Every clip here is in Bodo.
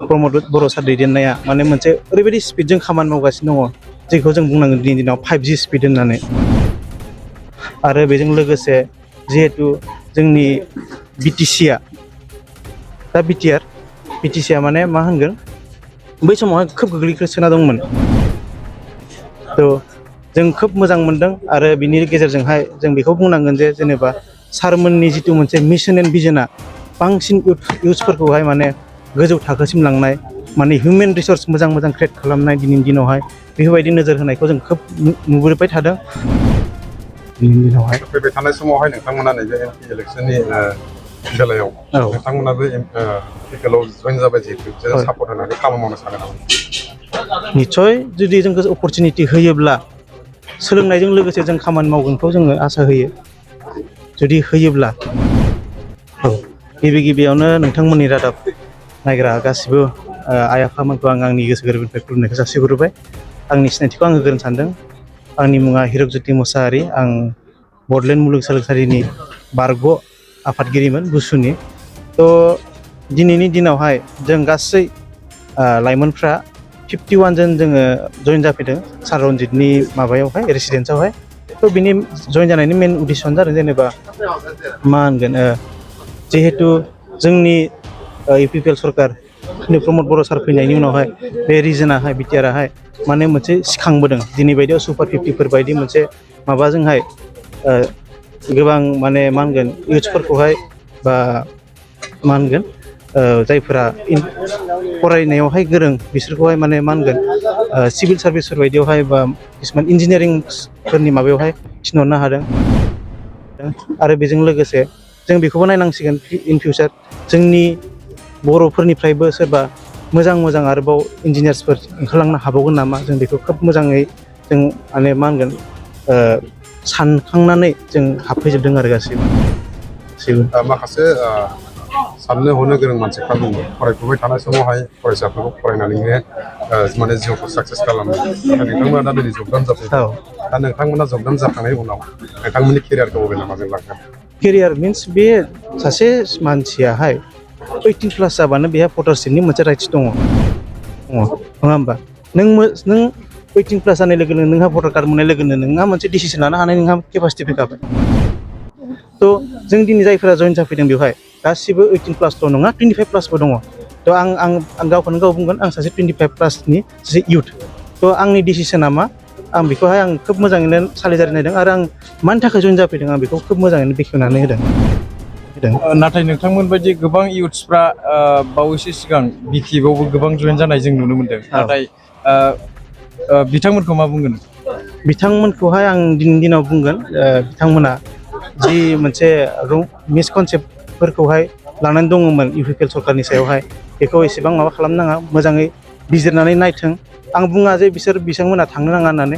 प्रमद बर' सार दैदेननाया माने मोनसे ओरैबायदि स्पिडजों खामानि मावगासिनो दङ जेखौ जों बुंनांगोन दिनैनि दिनाव 5G स्पिड होननानै। आरो बेजों लोगोसे जिहेतु जोंनि बिटिसिआ दा बिटिसिआ माने मा होनगोन बै समावहाय खोब गोग्लैसोना दंमोन। थ' जों खोब मोजां मोनदों आरो बिनि गेजेरजोंहाय जों बेखौ बुंनांगोन जे जेनेबा सारमोननि जिथु मोनसे मिशन एन्ड भिजनआ बांसिन इउथ्सफोरखौहाय माने गोजौ थाखोसिम लांनाय माने हिउमेन रिसर्स मोजां क्रिएट खालामनाय दिनैनि दिनावहाय बेफोरबायदि नोजोर होनायखौ जों खोब नुबोबाय थादों दिनैनि दिनावहाय। फैबाय थानाय समावहाय नोंथांमोना नैबे एमपि इलेक्सननि बेलायाव नोंथांमोनाबो पलिटिकेलाव जइन जाबाय जिहेतु जों सापर्ट होनानै खामानि मावनो सानो नामा? निस्सय जुदि जोंखौ अपरचुनिटि होयोब्ला सोलोंनायजों लोगोसे जों खामानि मावगोनखौ जोङो आसा होयो जुदि होयोब्ला। औ गिबियावनो नोंथांमोननि रादाब नायग्रा गासिबो आइ आफामोनखौ आंनि गोसो गोरबोनिफ्राय खुलुमनायखौ जासिहरबाय। आंनि सिनायथिखौ आं होग्रोनो सानदों। आंनि मुङा हिरकज्योति मुसाहारि। आं बड'लेण्ड मुलुगसोलोंसालिनि बारग' आफादगिरिमोन गुसुनि। थ' दिनैनि दिनावहाय जों गासै लाइमोनफ्रा 51 जन जोङो जइन जाफैदों सार रनजितनि माबायावहाय रेसिडेन्सआवहाय। थ' बिनि जइन जानायनि मेन उद्देশ্যआनो जादों जेनेबा मा होनगोन जिहेतु जोंनि इउपिपिएल सरकार प्रमद बर' सार फैनायनि उनावहाय बे रिजनाहाय बिटिआरआहाय माने मोनसे सिखांबोदों। दिनै बायदियाव सुपार 50फोर बायदि मोनसे माबाजोंहाय गोबां माने मा होनगोन इउथ्सफोरखौहाय बा मा होनगोन जायफोरा फरायनायावहाय गोरों बिसोरखौहाय माने मा होनगोन सिभिल सार्भिसफोर बायदियावहाय बा किसुमान इन्जिनियारिंफोरनि माबायावहाय थिनहरनो हादों। आरो बेजों लोगोसे जों बेखौबो नायनांसिगोन इन फिउचार जोंनि बर'फोरनिफ्रायबो सोरबा मोजां आरोबाव इन्जिनियार्सफोर ओंखारलांनो हाबावगोन नामा, जों बेखौ खोब मोजाङै जों माने मा होनगोन सानखांनानै जों हाबफैजोबदों आरो गासैबो। माखासे साननो हनो गोरों मानसिफ्रा दङ फरायफुबाय थानाय समावहाय फरायसाफोरखौ फरायनानैनो माने जिउखौ साक्सेस खालामो। नोंथांमोना दा दिनै जबदान जाफैबाय। दा नोंथांमोना जबदान जाखांनायनि उनाव नोंथांमोननि केरियारखौ बबे लामाजों लांगोन? केरियार मिन्स बे सासे मानसियाहाय 18+ जाबानो बेहा भटारशिपनि मोनसे राइट्स दङ नङा होमबा? नों 18+ जानाय लोगो लोगो नोंहा भटार कार्ड मोननाय लोगोनो नोंहा मोनसे डिसिसन लानो हानाय नोंहा केपासिटि फैखाबाय। थ' जों दिनै जायफोरा जइन जाफैदों बेवहाय गासिबो 18+ नङा 25+बो दङ। थ' आं गावखौनो गाव बुंगोन आं सासे 25+नि सासे इउथ। थ' आंनि डिसिसना मा आं बेखौहाय आं खोब मोजाङैनो सालिजारि नायदों आरो आं मानि थाखाय जइन जाफैदों आं बेखौ खोब मोजाङैनो बेखेवनानै होदों। नाथाय नोंथांमोन बायदि गोबां इउथ्सफ्रा बावैसो सिगां बिटिएफआवबो गोबां जइन जानाय जों नुनो मोन्दों। नाथाय बिथांमोनखौ मा बुंगोन? बिथांमोनखौहाय आं दिनैनि दिनाव बुंगोन बिथांमोना जि मोनसे मिसकनसेप्टफोरखौहाय लानानै दङमोन इउपिपिएल सरकारनि सायावहाय बेखौ एसेबां माबा खालामनाङा, मोजाङै बिजिरनानै नायथों। आं बुङा जे बिथांमोना थांनो नाङा होननानै,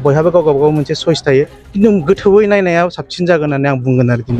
बयहाबो गाव गावबागाव मोनसे चइस थायो, खिन्थु गोथौयै नायनाया साबसिन जागोन होननानै आं बुंगोन आरोखि।